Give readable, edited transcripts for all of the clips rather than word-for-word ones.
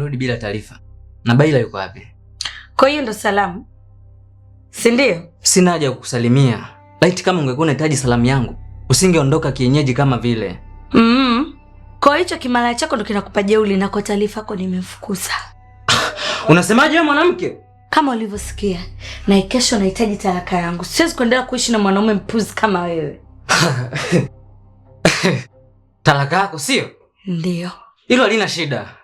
umerudi bila taarifa? Na Baila yuko wapi? Kwa hiyo ndo salamu, si ndio? Sina haja ya kukusalimia. Laiti kama ungekuwa unahitaji salamu yangu, usingeondoka kienyeji kama vile. Kwa hicho kimalaya chako ndo kinakupa jeuli, na kwa taarifa yako nimemfukuza. Unasemaje wewe mwanamke? Kama ulivyosikia, na kesho nahitaji talaka yangu. Siwezi kuendelea kuishi na mwanaume mpuzi kama wewe. Talaka yako sio? Ndiyo. Hilo halina shida.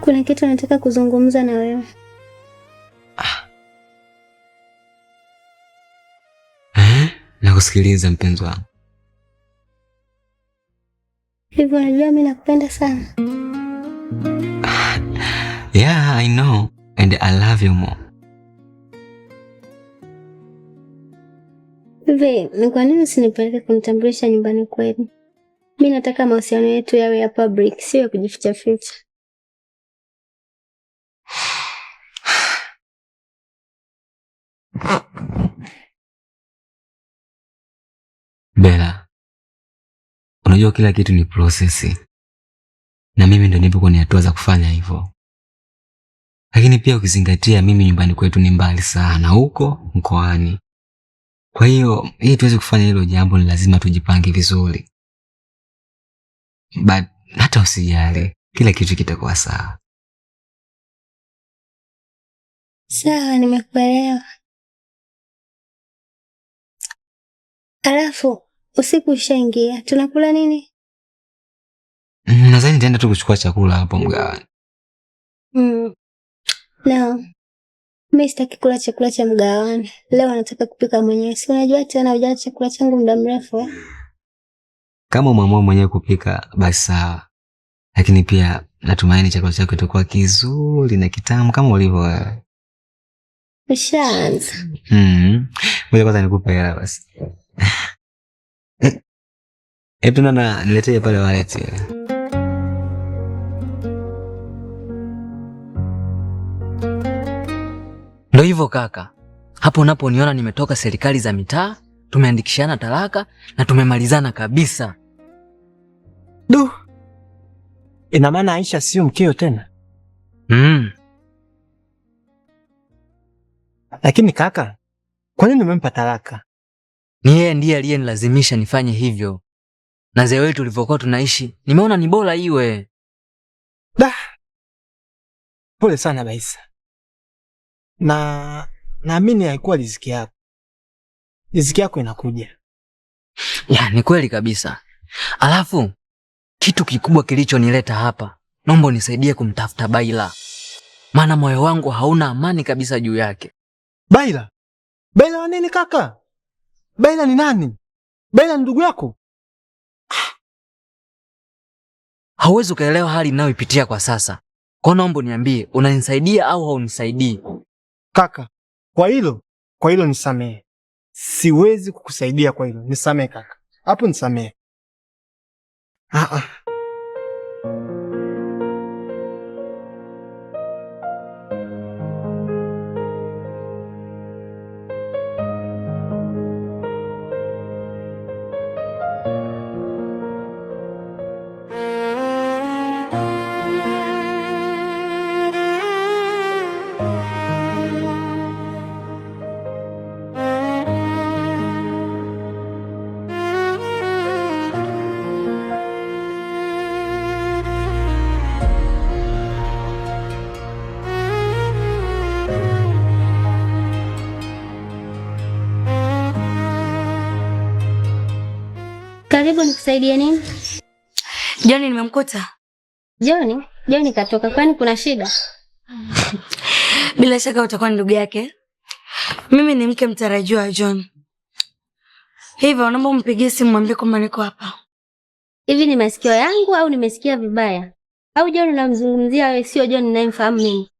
Kuna kitu nataka kuzungumza na wewe. Eh? Nakusikiliza mpenzi wangu. Hivyo unajua mimi nakupenda sana. Yeah, I know and I love you more. Hivi ni kwa nini usinipeleke kunitambulisha nyumbani kwenu? Mi nataka mahusiano yetu yawe ya public, sio ya kujificha ficha. Bella, unajua kila kitu ni process, na mimi ndo nipo kwenye hatua za kufanya hivyo, lakini pia ukizingatia mimi nyumbani kwetu ni mbali sana huko mkoani. Kwa hiyo ili tuweze kufanya hilo jambo ni lazima tujipange vizuri, but hata usijali, kila kitu kitakuwa sawa. Sawa, nimekuelewa. Alafu usiku ushaingia, tunakula nini? Nadhani nitaenda tu kuchukua chakula hapo mgahawani. No, mi sitaki kula chakula cha mgahawani leo, nataka kupika mwenyewe. Si unajua tena hujala chakula changu muda mrefu eh? Kama umeamua mwenyewe kupika basi sawa, lakini pia natumaini chakula chako kitakuwa kizuri na kitamu kama ulivyo wewe. Ushaanza. Ngoja kwanza nikupe hela basi. Hebu tena na niletee pale wallet ile. Ndo hivyo kaka, hapo unaponiona nimetoka serikali za mitaa, tumeandikishana talaka na tumemalizana kabisa. Du, ina maana Aisha sio mkeo tena? Mm. Lakini kaka, kwa nini umempa talaka? Ni yeye ndiye aliyenilazimisha nifanye hivyo, na zee wetu tulivyokuwa tunaishi, nimeona ni bora iwe. Da, pole sana Baisa, na naamini haikuwa riziki yako. Riziki yako inakuja. Ya, ni kweli kabisa. Alafu kitu kikubwa kilichonileta hapa, naomba unisaidie kumtafuta Baila, maana moyo wangu hauna amani kabisa juu yake. Baila? Baila wa nini kaka? Baila ni nani? Baila ni ndugu yako? Hauwezi ukaelewa hali ninayoipitia kwa sasa. Kwa naomba uniambie, unanisaidia au haunisaidii? Kaka, kwa hilo nisamehe. Siwezi kukusaidia kwa hilo. Nisamehe kaka. Hapo nisamehe. Ah ah. Karibu, nikusaidie nini? Joni nimemkuta. Joni? Joni katoka, kwani kuna shida? Bila shaka utakuwa ni ndugu yake. Mimi ni mke mtarajiwa wa John. Hivyo naomba umpigie simu mwambie kwamba niko hapa. Hivi ni masikio yangu au nimesikia vibaya? Au John unamzungumzia wewe, sio John ninayemfahamu mimi?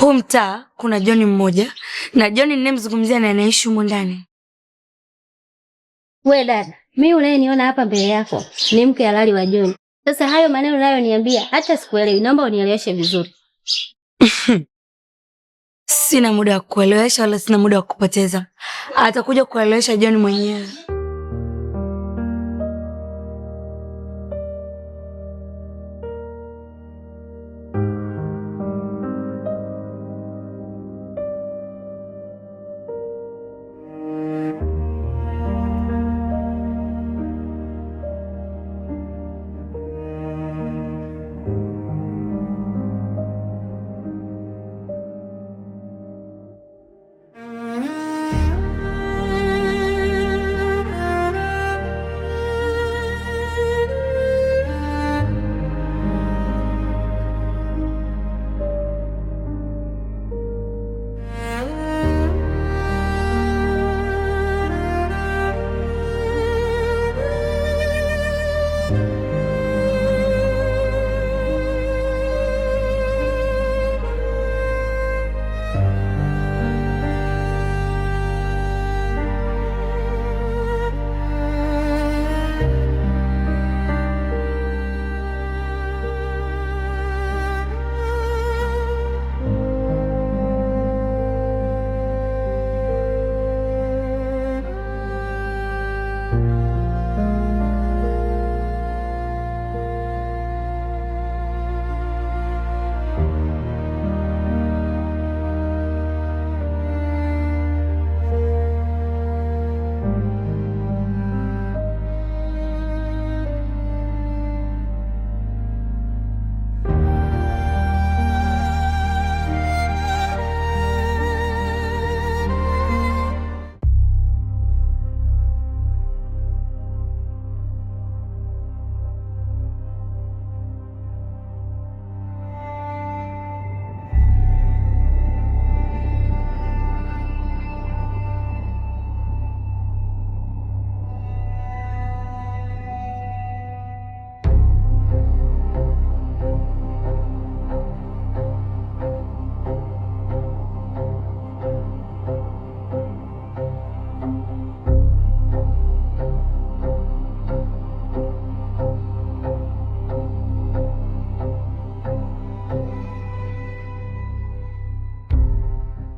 Huu mtaa kuna John mmoja na John ninayemzungumzia na anaishi humu ndani. We dada, mimi unayeniona hapa mbele yako ni mke halali wa John. Sasa hayo maneno unayoniambia hata sikuelewi, naomba unieleweshe vizuri. Sina muda wa kuelewesha wala sina muda wa kupoteza. Atakuja kuelewesha John mwenyewe.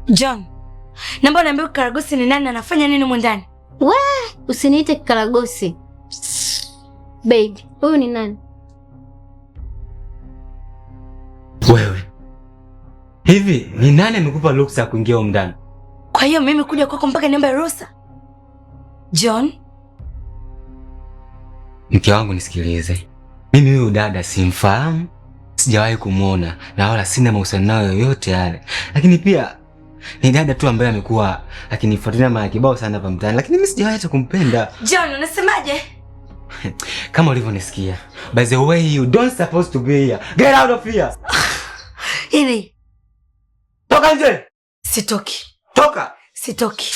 John, naomba uniambie kikaragosi ni nani na anafanya nini humu ndani? We, usiniite kikaragosi. Baby, huyu ni nani? Wewe. Hivi ni nani amekupa ruksa ya kuingia humu ndani? Kwa hiyo mimi kuja kwako mpaka niombe ruhusa? John, Mke wangu nisikilize. Mimi huyu dada simfahamu, sijawahi kumwona na wala sina mahusiano nayo yoyote yale. Lakini pia ni dada tu ambaye amekuwa akinifuatilia mara kibao sana hapa mtaani, lakini mimi sijawahi hata kumpenda. John, unasemaje? Kama ulivyonisikia. By the way, you don't supposed to be here. Get out of here. Ili Toka nje. sitoki. Toka. Sitoki.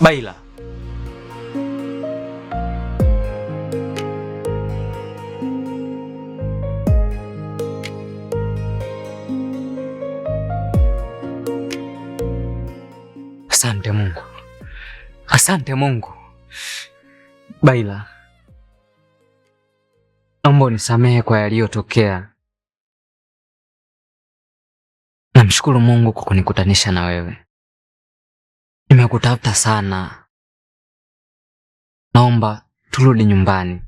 Baila. Asante Mungu, asante Mungu. Baila, naomba unisamehe kwa yaliyotokea. Namshukuru Mungu kwa kunikutanisha na wewe. Nimekutafuta sana. Naomba turudi nyumbani.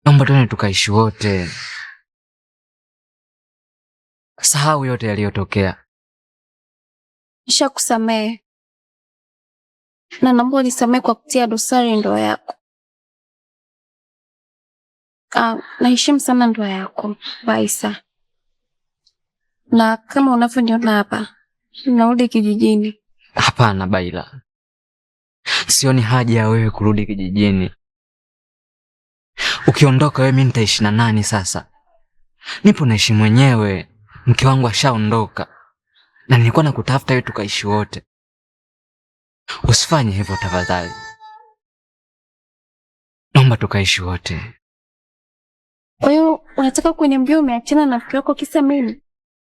Naomba tuende tukaishi wote. Sahau yote yaliyotokea. Nishakusamehe na naomba unisamehe kwa kutia dosari ndoa yako. Naheshimu sana ndoa yako Baisa, na kama unavyoniona hapa, narudi kijijini. Hapana Baila, sioni haja ya wewe kurudi kijijini. Ukiondoka wewe, mimi nitaishi na nani sasa? Nipo naishi mwenyewe, mke wangu ashaondoka, na nilikuwa nakutafuta wewe tukaishi wote. Usifanye hivyo tafadhali, naomba tukaishi wote. Kwa hiyo unataka kuniambia umeachana na mke wako kisa mimi?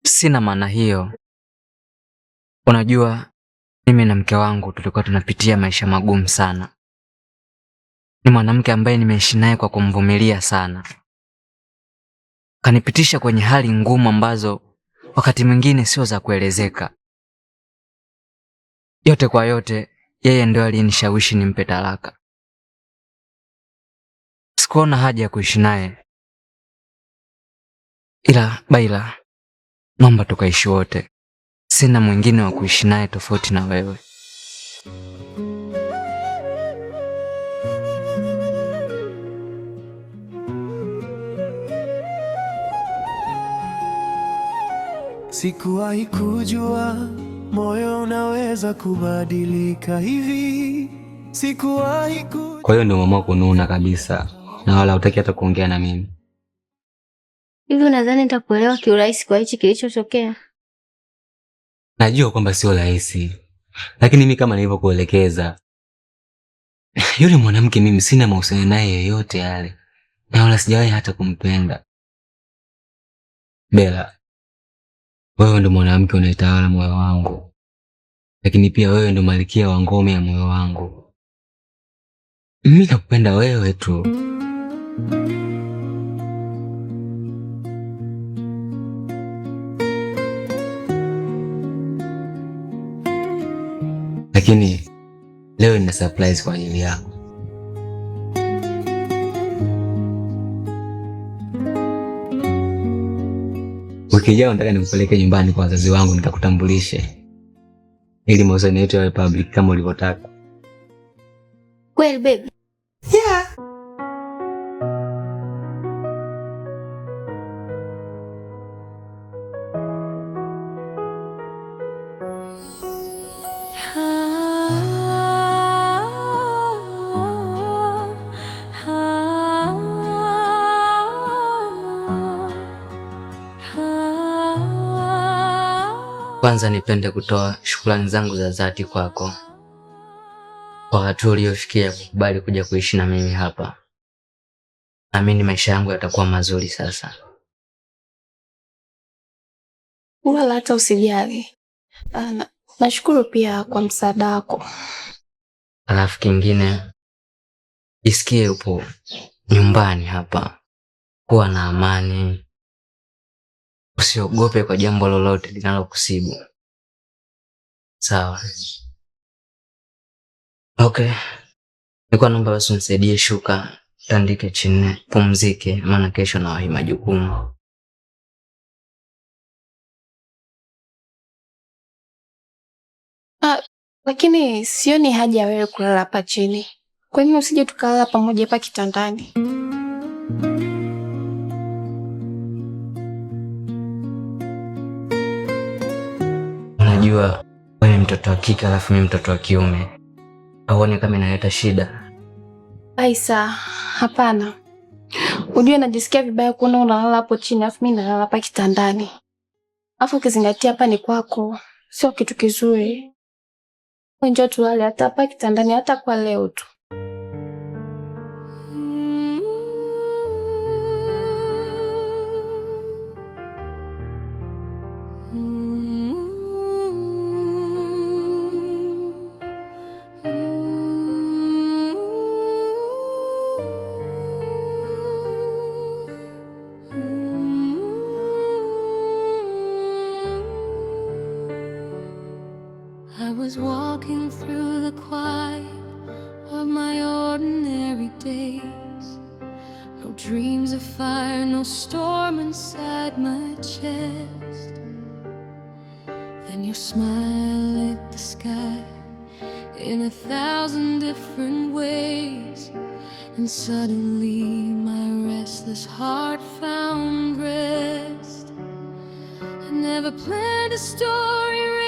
Sina maana hiyo. Unajua, mimi na mke wangu tulikuwa tunapitia maisha magumu sana. Ni mwanamke ambaye nimeishi naye kwa kumvumilia sana, kanipitisha kwenye hali ngumu ambazo wakati mwingine sio za kuelezeka. Yote kwa yote, yeye ndio aliyenishawishi nimpe talaka. Sikuona haja ya kuishi naye, ila Baila, naomba tukaishi wote. Sina mwingine wa kuishi naye tofauti na wewe. Sikuwahi kujua moyo unaweza kubadilika hivi. Sikuwahi kujua. Kwa hiyo ndio umeamua kununa kabisa na wala hutaki hata kuongea na mimi. Hivi unadhani nitakuelewa kiurahisi kwa hichi kilichotokea? Najua kwamba sio rahisi, lakini mimi kama nilivyokuelekeza, yule mwanamke mimi sina mahusiano naye yoyote yale, na wala sijawahi hata kumpenda. Bella, wewe ndo mwanamke unayetawala moyo wangu, lakini pia wewe ndo malkia wa ngome ya moyo wangu. Mimi nakupenda wewe tu. Lakini leo nina surprise kwa ajili yako. Wiki ijayo nataka nikupeleke nyumbani kwa wazazi wangu nikakutambulishe, ili mahusiano yetu yawe public kama ulivyotaka. Kweli baby? Yeah. Kwanza nipende kutoa shukrani zangu za dhati kwako kwa hatua uliyofikia kukubali kuja kuishi na mimi hapa. Naamini maisha yangu yatakuwa mazuri sasa. Wala hata usijali. Nashukuru pia kwa msaada wako. Alafu kingine, jisikie upo nyumbani hapa, kuwa na amani, usiogope kwa jambo lolote linalokusibu. Sawa? Okay, nilikuwa naomba basi unisaidie shuka, tandike chini, pumzike, maana kesho nawahi majukumu. Lakini sioni haja ya wewe kulala hapa chini. Kwa nini usije tukalala pamoja hapa kitandani? Unajua wewe mtoto wa kike alafu mimi mtoto wa kiume, auone kama inaleta shida? Aisa, hapana. Ujue najisikia vibaya kuona unalala hapo chini alafu mimi nalala hapa kitandani. Alafu ukizingatia hapa ni kwako, sio kitu kizuri. Njoo tulale hata hapa kitandani hata kwa leo tu. Walking through the quiet of my ordinary days. No dreams of fire, no storm inside my chest. Then your smile lit the sky in a thousand different ways. And suddenly my restless heart found rest. I never planned a story.